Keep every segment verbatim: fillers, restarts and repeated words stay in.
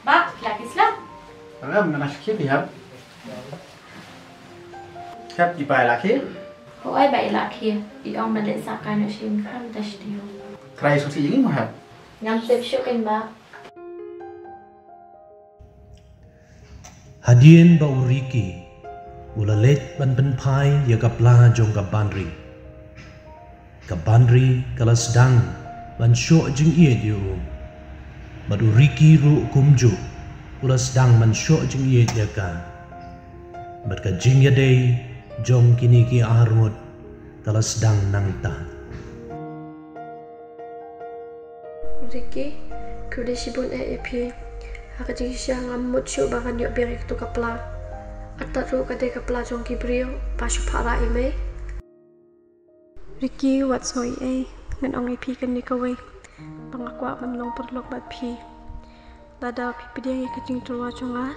Ba, la ki slap. Alam, nga na shakhi pi hap. Hap i pai la ki. Hooid ba i la ki. I ong ba leh sa ka no shin kam ta shti ho. Trai susi ini mo hap. Ngam tip shuh kan ba. Hadien ba u Ricky u la leit ban pynphai ïa ka pla jong ka Banri. Ka Banri ka la sdang ban shoh jingïeit ïa u. Bad u Ricky ruh kumjuh u la sdang ban shoh jingïeit ïa ka. Bad ka jingïadei jong kine ki arngut ka la sdang nangta. Ricky, khublei shibun eh ïa phi. Ha ka jingshisha ngam mut shuh ba ngan ïoh biang ïa katu ka pla. Hatta ruh ka dei ka pla jong ki briew ba shu phah rah ïa mei. Ricky, wat sngew ei ei, ngan ong ïa phi kane kawei ba nga kwah ban long paralok bad phi. Lada phi pdiang ïa ka jingtyrwa jong nga,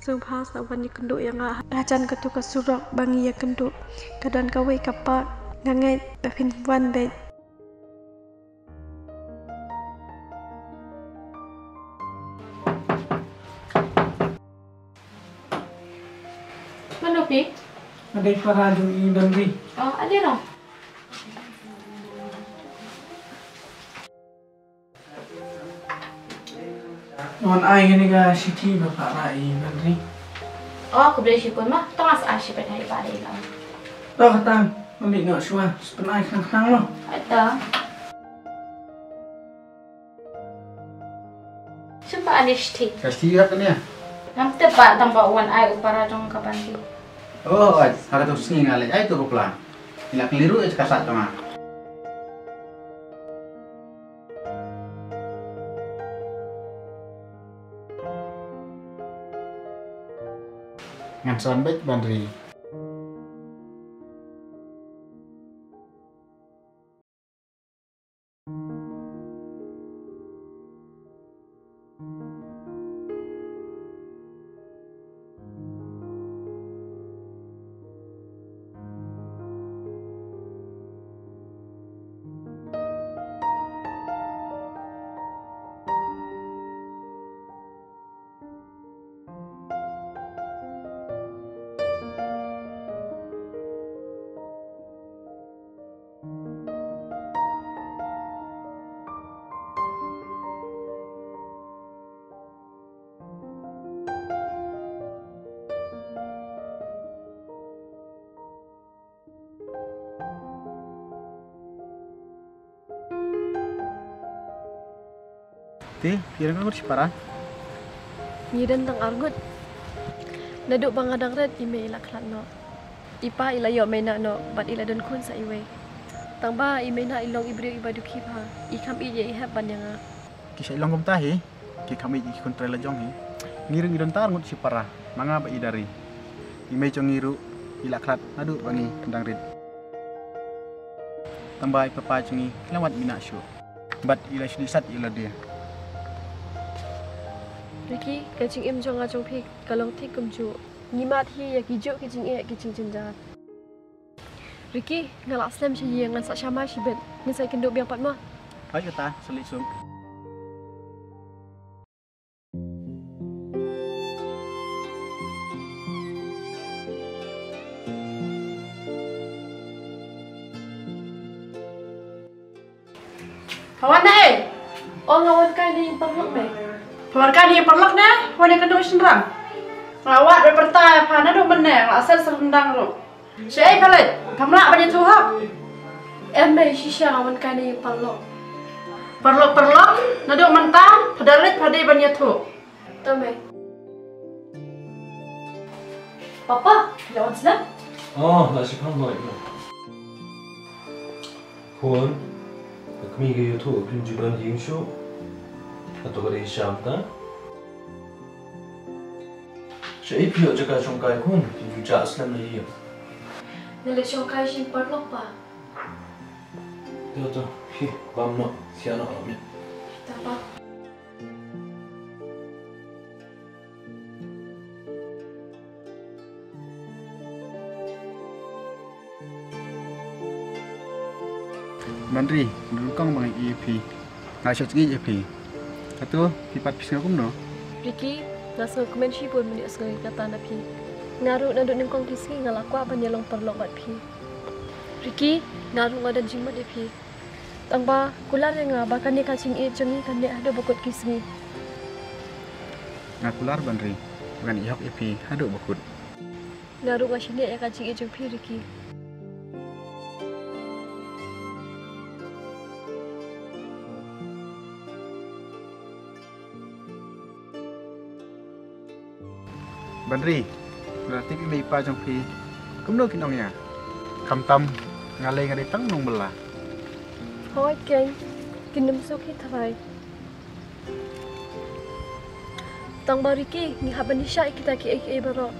sngewbha sa wan ïakynduh ïa nga hajan katu ka surok ba ngi ïakynduh. Ka don kawei ka park, nga ngeit ba phin wan beit. Mano phi? Nga dei para jong i Banri. Oh, ade rong. Wan ai kane ka shithi ba phah rah i Banri. Oh, khublei shibun ma. Tang as ai shibun ai ba dei lam. To kata, ngan leit noh shuwa. Sa pynai khnang khnang mo. Ai ta. Shu ba ani shithi. Ka shithi ïa kane. Ngam tip ba tang ba wan ai u para jong ka Banri. Oh, ai, ha katu sngi nga leit ai tu ka pla. Ila kali ruh ïa ka sat jong nga. Ngan sa wan beit Banri. Te, phi don arngut shipara? Ngi don tang arngut. Naduh ba nga dang rit i mei i la khlad noh. I pa i la ïoh mei noh bad i la don khun sa iwei. Tang ba i mei i long i briew iba dukhi bha. I kham ïeit ïa i hep ban ïa nga. Ki sa i long kumta hi. Ki kham ïeit ïa ki khun trai la jong hi. Ngi ruh ngi don tang arngut shipara, ma nga bad i Dari. I mei jong ngi ruh i la khlad naduh ba ngi dang rit. Tang ba i papa jong ngi ki la wad minot shuh bad i la shu dih sat ïa lade. Ricky, ka jingim jong nga jong phi ka long thik kumjuh. Ngi mad hi ïa kijuh ki jingeh ki jingjynjar. Ricky, nga la slem sha ïing, ngan sa sha mai shibit. Ngan sa ïakynduh biang pat mo. Hooid kata, sa leit suk. Pha wan ne? O, nga wan kai na ïing paralok me. Pha wan kai na ïing paralok ne? Wan ïakynduh shynrang. Nga wad ba pyrta ïa pha naduh mynne, nga la shet sa ryndang ruh. Shaei pha leit? Pham lah ban ïathuh hok? Em mei, shisha nga wan kai na ïing paralok. Paralok paralok, naduh mynta pha da leit pha dei ban ïathuh. To mei. Papa, phi la wan slem? Oh, la shipang mo ïa. Khun, ka kmie ka ïathuh kim ju don ïing shuh. Hato ka dei sha mynta? Shaei phi ïoh jaka shongkai khun, phi ju jah slem na ïing. Nga leit shongkai sha ïing paralok pa. To to, phi bam noh, thiah noh noh mih. To pa. Banri, nga rukom ba nga ïohi ïa phi. Nga shah jingïeit ïa phi. Hato phi pat phi sngew kumno? Ricky, nga sngewkmen shibun mynba nga ïohsngew ïa kata na phi. Nga ruh naduh nyngkong ki sngi nga la kwah ban ïalong paralok bad phi. Ricky, nga ruh nga don jingmut ïa phi. Tang ba kular ïa nga ba kane ka jingïeit jong ngi kan neh haduh ba kut ki sngi. Nga kular Banri ba ngan ïehok ïa phi haduh ba kut. Nga ruh nga shaniah ïa ka jingïeit jong phi, Ricky. Banri, nga la tip ïa i mei i pa jong phi kumno kin ong ïa nga. Khamtam nga lei nga dei tang nongbylla. Hooid keiñ, kin ym suk hi tharai. Tang ba Ricky, ngi hap ban ïashah ïa kita kiei kiei baroh.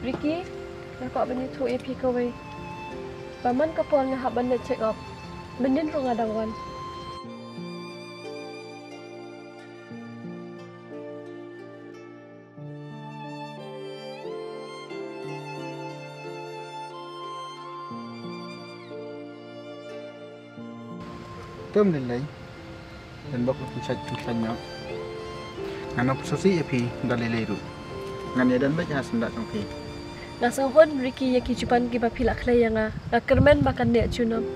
Ricky, nga kwah ban ïathuh ïa phi kawei. Ba man ka por nga hap ban leit check up. Mynnin ruh nga dang wan. Te ym lei lei. Don bok pynshait pynshait noh. Ngan ym sngewsih ïa phi da lei lei ruh. Ngan ïadon beit ha syndah jong phi. Nga sngewhun Ricky ïa ki jubab kiba phi la khlei ïa nga. Nga kyrmen ba kan neh junom.